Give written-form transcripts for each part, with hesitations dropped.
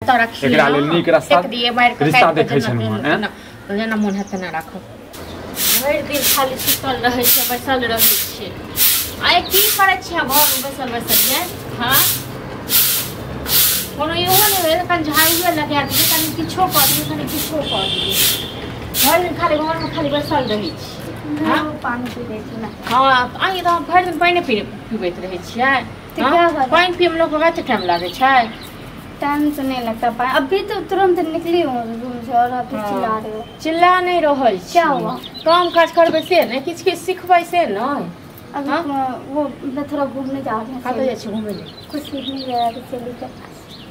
एकरा लेल नीक रास्ता रिश्ता देखै छलहुँ हैं। जेना मोन हेतै तेना राखब। भरि दिन खाली सुतल रहै छियै, बैसल रहै छियै। आइ की करै छियै घरमे बैसल बैसल यै? हँ, कोनो इहो नहि भेल कनि झाड़ुए लगा दियै, कनि किछो कऽ दियै, कनि किछो कऽ दियै। भरि दिन खाली घरमे खाली बैसल रहै छियै। हाँ पानी पी लै छी। हँ, अहीं तऽ भरि दिन पानि पीबैत रहै छियै। पानि पियैमे लोकके कते टाइम लागै छै? टाइम तो नहीं लगता पानी। अभी तो तुरंत निकली हूँ रूम से और अभी चिल्ला रहे हो। चिल्ला नहीं रहल छी। क्या हुआ? काम काज करबै से नहि, किछु किछु सिखबै से नहि। अभी वो मैं थोड़ा घूमने जा रही हूँ। कतऽ जाइ छी घूमै लए? कुछ सीखने गया था चली के।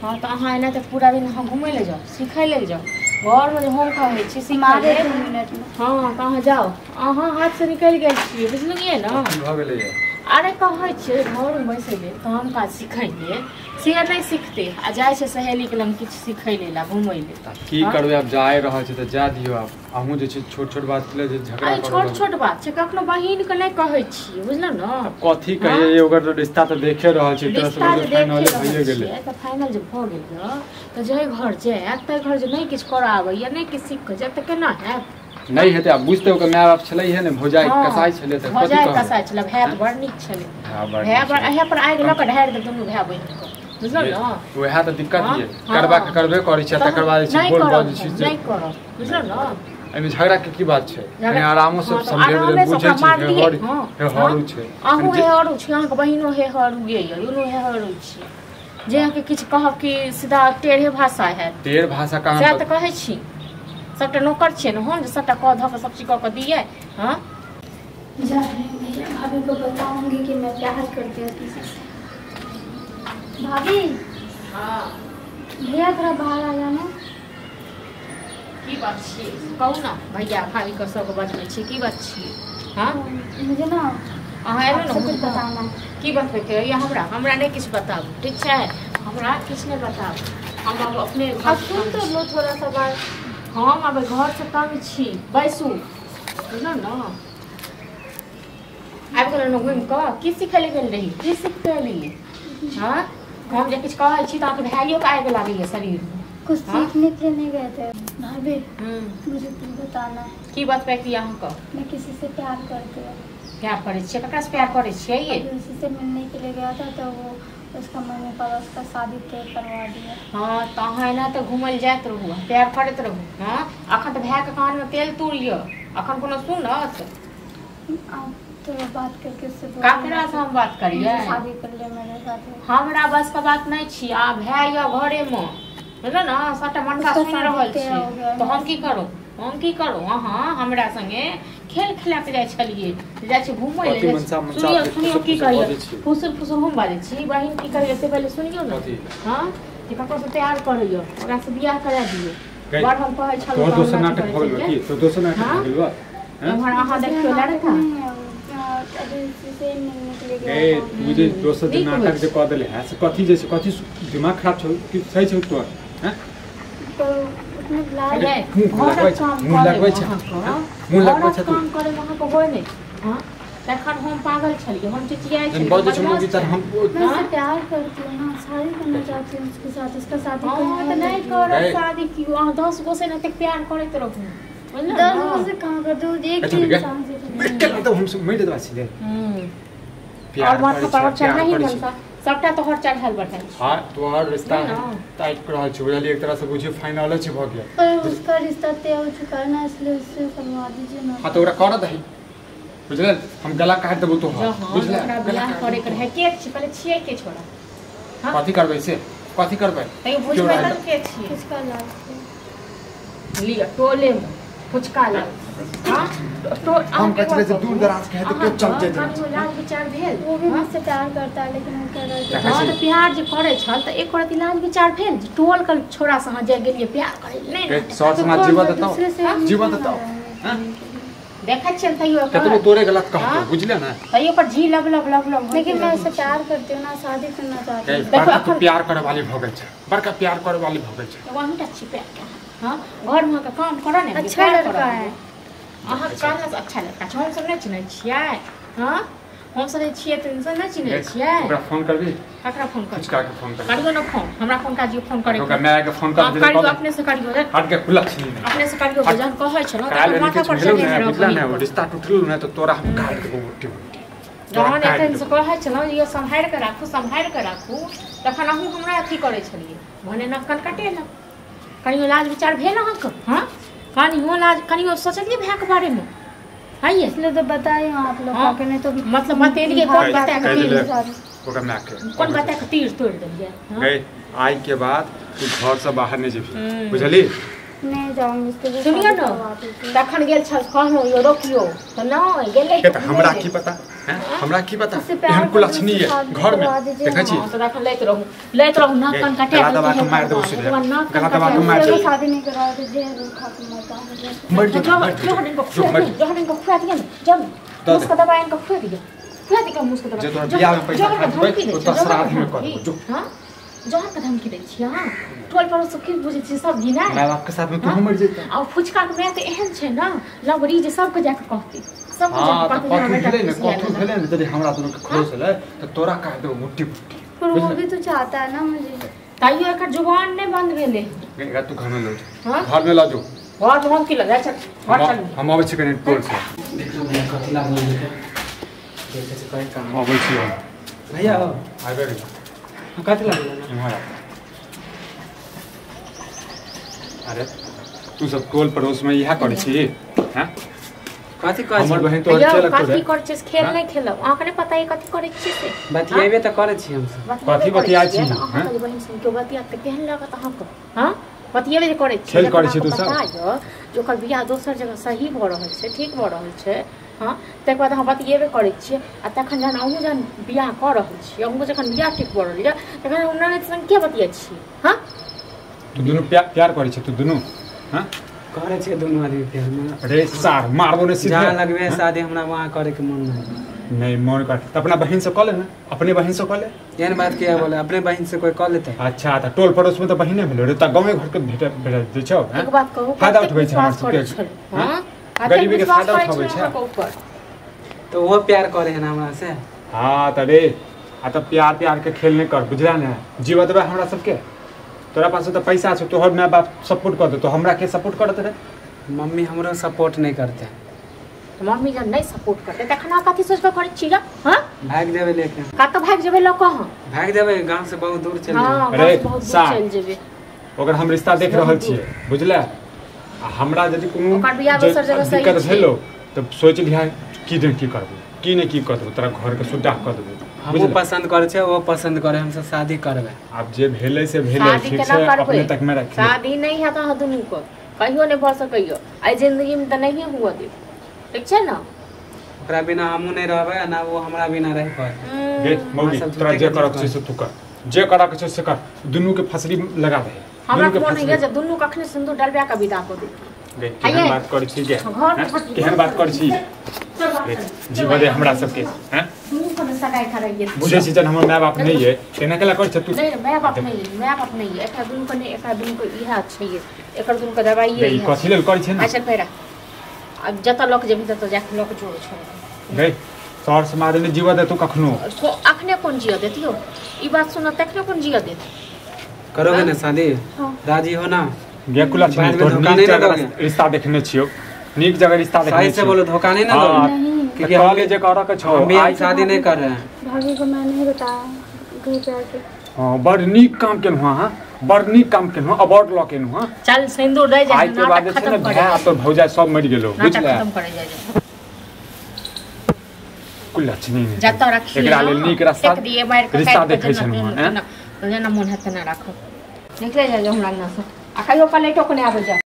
हाँ तो अहाँ एना तऽ पूरा दिन अहाँ घूमै लए जाउ, सिखै लेल जाउ। घरमे जे हम कहै छी सिखै लेल। 2 मिनट में। हाँ तऽ अहाँ जाउ, अहाँ हाथसँ निकलि गेल छियै, बुझलियै ने? भऽ गेलैए। अरे कहै छियै घरमे बैसै लेल, काम काज सिखै लेल, से नहि सिखतै आ जाइ छै सहेलीके लग किछु सिखै लेल आ घूमै लेल। की करबै, आब जाय रहल छै तऽ जा दियौ। आब अहूँ जे छै छोट छोट बात के जे झगड़ा करऽ। छोट छोट बात छै, कखनो बहिनके नहि कहै छियै, बुझलहुँ ने? कथी कहियै, ओकर रिश्ता तऽ देखे रहल छै, एक तरह से फाइनल भइए गेलै। तऽ फाइनल जे भऽ गेल तऽ जाहि घर जायत ताहि घर जे नहि किछु करऽ आबैया, नहि किछु सीख कऽ जायत तऽ केना हैत? नहि हेतै। आब बुझतै ओकर माय बाप छलै हे ने, भौजाइ कसाइ छलै तऽ भौजाइ कसाइ छलै। भाय तऽ बड़ नीक छलै, भाय बड़ इएह पर आगि लऽ कऽ ढारि देब दुनू भाय बहिनके, बुझलहुँ ने? वएह तऽ दिक्कत ये, करबा के करबे करै छै, तकर बाद जे छै बोल बजै छै। नहि करब, बुझलहुँ ने? एहिमे झगड़ा के की बात छै? कनि आरामो से समझेबै, बुझै छै हेहरू छै। अहूँ हेहरू छी, अहाँके बहिनो हेहरूए यऽ, दुनू हेहरू छी। जे अहाँके किछु कहब कि सीधा टेढ़े भाषा हैत। टेढ़ भाषा कहाँ? सएह तऽ कहै छी, सबटा नौकर छियै ने हम, जे सबटा कऽ धऽ कऽ सब चीज कऽ कऽ दियै। हाँ जा भैया, भाभी को बताऊंगी कि मैं प्यार करती हूँ किसी से। भाभी। हाँ भैया थोड़ा बाहर आ जाना। की बात छियै कहू ने भैया, भाभी के सबके बजबै छी, की बात छियै? हाँ मुझे ना अहाँ एलहुँ ने कुछ बताना है। की बतबैके यऽ हमरा? हमरा नहि किछु बताबू, ठीक छै? हमरा किछु नहि बताबू, हम आब अपने घर सुन तो लो थोड़ा सा बात। हम आब घरसँ तंग छी, बैसू, बुझलहुँ ने? आबि गेलहुँ ने घुमि कऽ? की सिखै लए गेल रही, की सीख कऽ एलियै? हाँ हम जे किछु कहै छी तऽ अहाँके भाइयोके आगि लागैए शरीरमे। कुछ सीखने के लिए नहीं गए थे भाभी, मुझे कुछ बताना है। की बतबैके यऽ अहाँके? मैं किसी से प्यार करती हूँ। प्यार करै छियै? ककरासँ प्यार करै छियै ये? उसी से मिलने के लिए गया था तो वो उसका मम्मी पापा उसका शादी तय करवा दिया। हाँ तऽ अहाँ एना तऽ घूमल जाइत रहू, प्यार करैत रहू। हाँ अखन तऽ भायके कानमे तेल तूर यऽ, अखन कोनो सुनत? आप तो बात करके उससे ककरासँ हम बात करियै? शादी कर ले मेरे साथ। हमरा बस के बात नहि छी, आ भाय यऽ घरेमे, बुझलहुँ ने? सबटा मनसा सुनि रहल छी तऽ हम की करू, हम की करू? अहाँ हमरा संगे खेल खेला के जाइ छलियै, जाइ छी घूमै लए। सुनियौ सुनियौ की कहैया, फुसुर फुसुर हम बाजै छी। बहिन की कहैया से पहिले सुनियौ ने। हाँ जे ककरोसँ प्यार करैया ओकरासँ बियाह करा दियौ, बड़ हम कहै छलहुँ। तोहर दोसर नाटक भऽ गेल की? तोहर दोसर नाटक भऽ गेल? एम्हर अहाँ देखियौ लड़का। तू जे दोसर जे नाटक जे कऽ देले है से कथी, जे छै कथी दिमाग खराब छौ कि सही छौ तोहर? हैं मुँह लगबै छै, मुँह लगबै छै। काम करे अहाँके होइ नहि। हाँ तखन हम पागल छलियै, हम चिचियाइ छलियै। बजै छै मुँह विचार। हम मैं उससे प्यार करती हूँ ना, शादी करना चाहती हूँ उसके साथ, उसका शादी हाँ तऽ नहि करब शादी क्यों? अहाँ 10 गो से एतेक प्यार करैत रहू। 10 गो से कहाँ कर दू, एक ही इंसान से। तो हम मरि देबा छी। और माथा पर चढ़ा ही मनसा सबटा तोहर चढ़ल बढ़ल। हाँ तोहर रिश्ता टाइट रहल छै, बुझलियै? एक तरह से बुझियौ फाइनल छै, भऽ गेल। पर उसका रिश्ता तय हो चुका है ना, इसलिए उससे करवा दीजिए ना। हाँ तो ओकरा करऽ दही, बुझल? हम गला काटि देबौ तोहर, बुझल? ओकरा बियाह करे के रहै के छी पहिले, छियै के छोड़ा? कथी करबै से, कथी करबै? तैयो बुझबै तब के छियै। फुचका लाल लिअ टोले में फुचका लाल। हाँ तो हम कहै छलियै जे दूर दराज के है तऽ केओ चल जेतै। लाज विचार भेल? वो भी मुझसे प्यार करता है, लेकिन हम कह रहे हाँ तऽ प्यार जे करै छल तऽ एक रति लाज विचार भेल जे टोल के छोड़ा से अहाँ जे गेलियै प्यार करै नहि? सर समाज जीवत देतौ, जीवत देतौ। देखै छियै तैयो कतबो तोरे गलत कहतौ, बुझले ने? तैयो पर जी लब लब लब लब। लेकिन मैं उससे प्यार करती हूँ ना, शादी करना चाहती हूँ। देखो तू प्यार करे वाली भऽ गेल छै, बड़का प्यार करे वाली भऽ गेल छै। वही टा छी प्यार के। हाँ घर में के काम करऽ ने। अच्छा लड़का है अहाँ कहला से, अच्छा लड़का छै, हम सब नहि चिन्है छियै। हाँ हम सब छियै त इंसान नै चिन्है छियै। ओकरा फोन करबी? ककरा फोन कर? फुचका के फोन कर। करियो न फोन, हमरा फोन काजियो फोन करे। ओकरा माय के फोन कर। करियो अपने से करियो। हट के खुला छी नहीं। अपने से करियो, जहन कहै छलो त माथा पर चढ़े ने बुझला ने, रिश्ता टूटल ने त तोरा हम काट देबो मुट्ठी मुट्ठी। जहन एखन से कहै छलो जे सम्हारि के राखू, सम्हारि के राखू, तखन अहूँ हमरा अथी करै छलियै। भने नक्कन कटेलक। कनियो लाज विचार भेल अहाँके? हाँ, कनियो लाज, कनियो सोचलियै भायके बारेमे? हाँ, ये इसलिए तो बताए आप लोग के, नहीं तो मतलब बतेलिए कौन बता के ओकरा माय के कौन बता के तीर तोड़ देलिए। गई आई के बाद तू घर से बाहर नहीं जेबी, बुझली? नहीं जाऊंगी। इसके सुनियो न, तखन गेल छल कहनो यो रोकियो त न गेलै। के त हमरा की पता हैं, हमरा की पता एहन कुल लक्षणी है घर में देखै छी। त तखन लैत रहू, लैत रहू, नाक कान काटे गला दबा के मार देबो सीधे, गला दबा के मार देबो। शादी नहीं करा दे, जे खा के मरता मर जो जहन इनको खुआ दिया न, जब मुस्क दबा इनको खुआ दिया, खुआ दिया मुस्क दबा। जे तोरा बियाह में पैसा खा देबै ओ त श्राद्ध में कर देबो। जो हां, जहन के धमकी दै छी। हां, टोल पड़ोस सब की बुझै छी सब गिना माय बाप के साथ में तू मर जैता। आ फुचका के माय त एहन छै न लबड़ी जे सबके जाके कहती, सबके जाके कहती। कथू भेलै ने, कथू भेलै ने, यदि हमरा दुनू के खोस भेलै त तोरा काट देबो मुट्ठी मुट्ठी। पर वो भी तो चाहता है ना मुझे। तैयो एकर जुबान नै बंद भेलै। एकरा तू घर में ल जो, घर में ल जो। घर में हम की ल जाइ छ? घर चल, हम आबै छी कनि टोल से। देखो भैया कथि लागल है, देखै छी कहीं काम आबै छी हम। भैया आबे गेल। कथि लागल? इम्हर आ। अरे तू सब टोल पड़ोस में इहा करै छी हैं? कथि कहै हमर बहिन तो खेल कथि करै छी? खेल नै खेलब, अहाँ के नै पता है कथि करै छी से? बतियाबे त करै छी हम सब। कथि बतियाइ छी? अहाँ के बहिन सुन के बतिया त केहन लागत अहाँ के? हां, बतियाबे जे करै छी, खेल करै छी तू सब। पता य जे ओकर बियाह दोसर जगह सही भ रहल छै, ठीक भ रहल छै। हां, तकर बाद अहाँ बतियेबे करै छियै। आ तखन जहन अहूँ जहन बियाह कऽ रहल छी, अहूँ जखन बियाह ठीक भऽ रहल यऽ, तखन हम ननैद संग किया बतियाइ छी? हां, तू दुनू प्यार करै छी तू दुनू? हां, करै छियै दुनू आदमी प्यार में। अरे सार मारबो ने सीधे। जहाँ लगबे शादी हमरा वहाँ करे के मन नहीं। नहीं मन कर त अपना बहिन से कह ले ना, अपने बहिन से कह ले। एहन बात किया बोले, अपने बहिन से कोई कह लेते? अच्छा त टोल पड़ोस में त बहिने भेलो रे, त गांवे घर के भेट भेट दै छौ। एक बात कहू, फायदा उठबै छै हमर सबके। हां, गरीबी के फायदा उठाबै छै तो वो प्यार करे है ना हमरा से। हां त रे, आ त प्यार प्यार के खेल नहीं कर, बुझला ने? जीव देबै हमरा सबके। तोरा पास त पैसा छै, तोहर माय बाप सपोर्ट कर देतो, हमरा के सपोर्ट करत रे? मम्मी हमरो सपोर्ट नहीं करते। मम्मी जब नहीं सपोर्ट करते तखन अहाँ कथी सोच के करै छी? हां, भाग जेबै लेके। कत भाग जेबै ल कहाँ? भाग जेबै गांव से बहुत दूर चल जेबै। अरे बहुत दूर चल जेबै। ओकर हम रिश्ता देख रहल छियै, बुझला? आ हमरा यदि कोनो ओकर बियाह दोसर जगह सही दिक्कत भेलो त सोच लिहा की ने की करबो, की ने की कर देबो, तोरा घर के सुड्डा कर देबो। हमहूँ पसंद करे छै, वो पसंद करे, हम सब शादी करबै। आब जे भेलै से भेलै, ठीक छै, अपने तक में रख। शादी नहीं है त दुनू को कहियो नहीं भऽ सकैयो, एहि जिंदगी में त नहीं हुआ देब, ठीक छै ना? ओकरा बिना हमहूँ नहीं रहबै ना वो हमरा बिना रह पाते। गे मौगी, तोरा जे करक छै से तू कर, जे करक छै से कर, दुनू के फसरी लगा दे। हमरा मोन होइया जे दुनू कखने सिंदूर डलबा के विदा कऽ दे। गे केहन बात करै छी गे, केहन बात करै छी जीव दे हमरा सबके। हैं, दुनू को सगाई करैये। बुझै छी जन हमर माय बाप नहीं है तेना केला करै छै तू? नहीं माय बाप नहीं है, माय बाप नहीं है, एकरा दुनू के नहीं, एकरा दुनू के इहा छै, एकर दुनू के दवाई है। कथि लेल करै छै ना? अच्छा फेरा अब जत लक जेबही तत जाके लक जोड़ छोड़ गई। सर समाज ने जीव दे तू कखनो? अखने कोन जिया देतियो ई बात सुन, तखने कोन जिया देत? करोगे ना शादी? राजी हो ना? गे कुला छी तो नीक जगह रिश्ता देखने छियो, नीक जगह रिश्ता देखने सही से बोलो, धोखा नहीं ना दोगे? क्योंकि हम जे करऽ के छौ, हम भी शादी नहीं कर रहे हैं। भाभी को मैं नहीं बताया घर पे आके। हां, बड़ नीक काम केलहुं हां, बड़ नीक काम केलहुं, अवार्ड ल केलहुं हां। चल सिंदूर दे जा, आई के बाद छै ने भाय तो भौजा सब मरि गेलो, बुझला? खत्म करे जाय कुल लक्षणी नहीं जत रखी। एकरा लेल नीक रास्ता दिए मार के रिश्ता देखै छलहुं हां, जेना मोन हेतै ना राखो। निकले जा हमरा अंगना से, आ कहियो पलेटो को नहीं आबै जा।